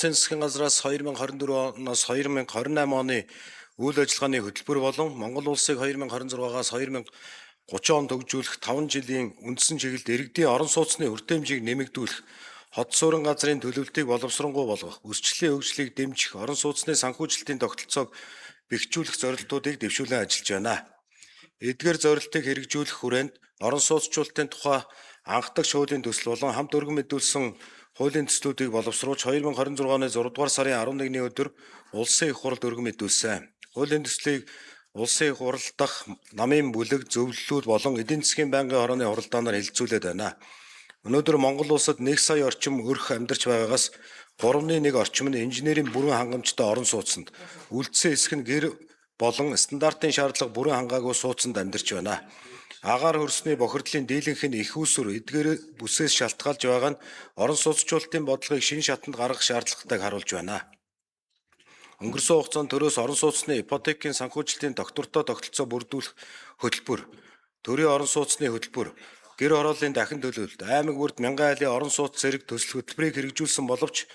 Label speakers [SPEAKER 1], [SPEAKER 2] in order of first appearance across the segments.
[SPEAKER 1] Улсын засгийн газраас 2024 оноос 2028 оны үйл ажиллагааны хөтөлбөр болон Монгол улсыг 2026-аас 2030 онд хөгжүүлэх 5 жилийн үндсэн чиглэлд иргэдийн орон сууцны хүртээмжийг нэмэгдүүлэх, хот суурин газрын төлөвлөлтийг боловсронгуй болгох, өсчлөлийн хөгжлийг дэмжих, орон сууцны санхүүжилтийн тогтолцоог бэхжүүлэх зорилтуудыг дэвшүүлэн ажиллаж байна. Эдгээр зорилтыг хэрэгжүүлэх хүрээнд орон сууцчлалтын тухай анхдагч хуулийн төсөл болон хамт өргөн мэдүүлсэн хуулийн төслүүдийг боловсруулж 2026 оны 6 дугаар сарын 11-ний өдөр Улсын их хурлд өргөн мэдүүлсэн. Хуулийн төслийг Улсын их хурал дахь намын бүлэг, зөвлөлүүд болон эдийн засгийн байнгын хорооны хуралдаанаар хэлэлцүүлээд байна. Өнөөдөр Монгол улсад 1 сая орчим өрх амьдарч байгаагаас 3.1 орчим нь инженерийн бүрэн хангамжтай орон сууцнд, үлдсэн хэсэг нь гэр болон стандартын шаардлага бүрэн хангаагүй сууцанд амьдарч байна. Агаар хөрсний бохирдлын дийлэнх нь их усүр эдгээр бүсээс шалтгаалж байгаа нь орон сууцчлалтын бодлогыг шинэ шатанд гаргах шаардлагатайг харуулж байна. Өнгөрсөн хугацаанд төрөөс орон сууцны ипотекийн санхүүжилтийн тогтвортой тогтолцоо бүрдүүлэх хөтөлбөр, төрийн орон сууцны хөтөлбөр, гэр хорооллын дахин төлөвлөлт, аймаг бүрд мянган айлын орон сууц зэрэг төсөл хөтөлбөрийг хэрэгжүүлсэн боловч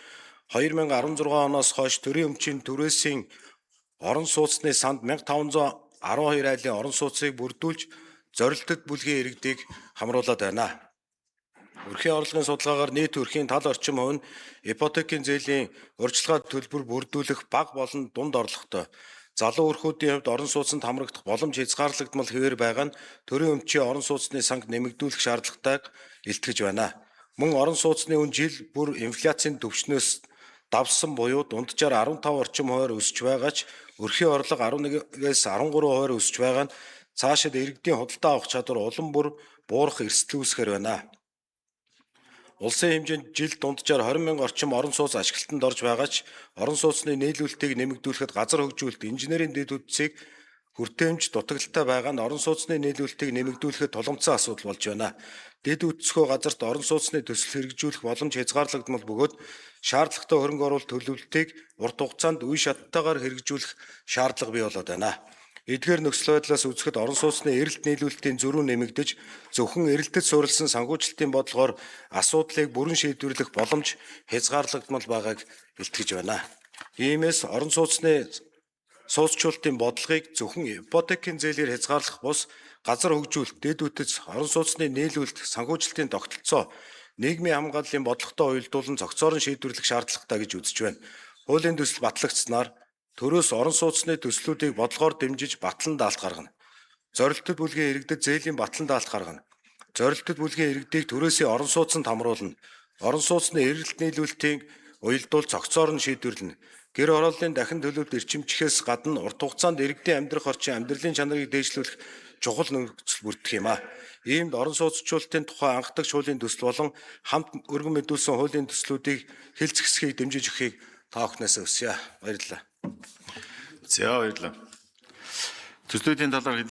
[SPEAKER 1] 2016 оноос хойш төрийн өмчийн түрээсийн орон сууцны санд 1512 айлын орон сууцыг бүрдүүлж зорилтод бүлгийн иргэдийг хамруулад байна. Өрхийн орлогын судалгаагаар нийт өрхийн тал орчим хувь нь ипотекийн зээлийн урьдчилгаа төлбөр бүрдүүлэх бага болон дунд орлоготой залуу өрхүүдийн хувьд орон сууцнд хамрагдах боломж хязгаарлагдмал хэвээр байгаа нь төрийн өмчийн орон сууцны санг нэмэгдүүлэх шаардлагатайг илтгэж байна. Мөн орон сууцны үн жил бүр инфляцийн түвшнээс давсан буюу дунджаар 15 орчим хувиар өсөж байгаа ч өрхийн орлого 11-ээс 13 хувиар өсөж байгаа нь цаашид иргэдийн худалдан авах чадвар улам бүр буурах эрсдэл үүсгэхээр байна. Улсын хэмжээнд жил дунджаар 20 мянга орчим орон сууц ашиглалтанд орж байгаа ч орон сууцны нийлүүлэлтийг нэмэгдүүлэхэд газар хөгжүүлэлт, инженерийн дэд бүтцийг хүртээмж дутагдaltaй байгаа нь орон сууцны нийлүүлэлтийг нэмэгдүүлэхэд тулгамдсан асуудал болж байна. Дэд бүтцгөө газарт орон сууцны төсөл хэрэгжүүлэх боломж хязгаарлагдмал бөгөөд шаардлагатай хөрөнгө оруулалт төлөвлөлтийг урт хугацаанд үе шаттайгаар хэрэгжүүлэх шаардлага бий болоод байна. Эдгээр нөхцөл байдлаас үзэхэд орон сууцны эрэлт нийлүүлэлтийн зөрүү нэмэгдэж, зөвхөн эрэлтэд суурилсан санхүүжилтийн бодлогоор асуудлыг бүрэн шийдвэрлэх боломж хязгаарлагдмал байгааг илтгэж байна. Иймээс орон сууцны сууцчлалтын бодлогыг зөвхөн ипотекийн зээлээр хязгаарлах бус газар хөгжүүлэлт, дэд бүтэц, орон сууцны нийлүүлэлт, санхүүжилтийн тогтолцоо, нийгмийн хамгааллын бодлоготой уялдуулан цогцоор нь шийдвэрлэх шаардлагатай гэж үзэж байна. Хуулийн төсөл батлагдсанаар төрөөс орон сууцны төслүүдийг бодлогоор дэмжиж батлан даалт гаргана. Зорилттой бүлгийн иргэдэд зээлийн батлан даалт гаргана. Зорилттой бүлгийн иргэдийг төрөөсийн орон сууцнд хамруулна. Орон сууцны эрэлт нийлүүлэлтийн уялдуул цогцоор нь шийдвэрлэнэ. Гэр хорооллын дахин төлөвлөлт эрчимжихээс гадна урт хугацаанд иргэдийн амьдрах орчин, амьдралын чанарыг дээшлүүлэх чухал нөхцөл бүрдэх юм а. Иймд орон сууцчлалтын тухай анхдагч хуулийн төсөл болон хамт өргөн мэдүүлсэн хуулийн төслүүдийг хэлцэх хэсгийг дэмжиж өгөхийг та бүхнээс хүсье. Баярлалаа.
[SPEAKER 2] За, баярлалаа. Төслүүдийн талаар